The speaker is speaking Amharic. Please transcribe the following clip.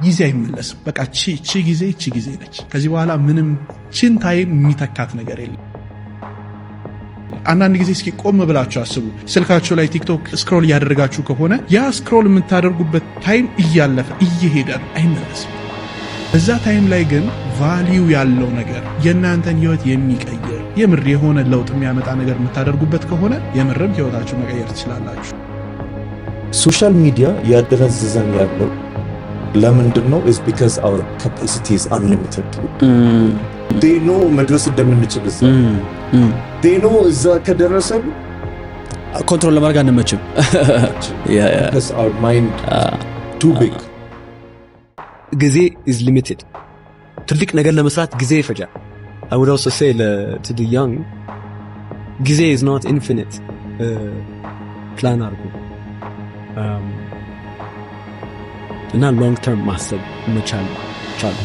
ጊዜ አይመለስም። በቃ ቺ ጊዜ ቺ ጊዜ ነች። ከዚህ በኋላ ምንም ቺን time የሚተካት ነገር የለም። አንዳንድ ጊዜ እስኪ ቆም ብላችሁ አስቡ። ስልካችሁ ላይ TikTok scroll እያደረጋችሁ ከሆነ ያ scroll የምታደርጉበት time እያለፈ እየሄደ ነው፣ አይመለስም። በዛ time ላይ ግን value ያለው ነገር፣ የእናንተን ህይወት የሚቀይር፣ የምር የሆነ ለውጥ የሚያመጣ ነገር የምታደርጉበት ከሆነ የምርም ህይወታችሁ መቀየር ትችላላችሁ። Social media ያደነዝዘን ያለው ለምንድን ነው? Is because our capacity is unlimited. They know መድረስ እንደምንችል እዛ። They know እዛ ከደረሰን control ለማድረግ አንመችም። Because our mind too big. ጊዜ is limited። ትልቅ ነገር ለመስራት ጊዜ ይፈጃል። I would also say to the young፣ ጊዜ is not infinite። Plan አድርጉ እና long term ማሰብ መቻል ቻሉ።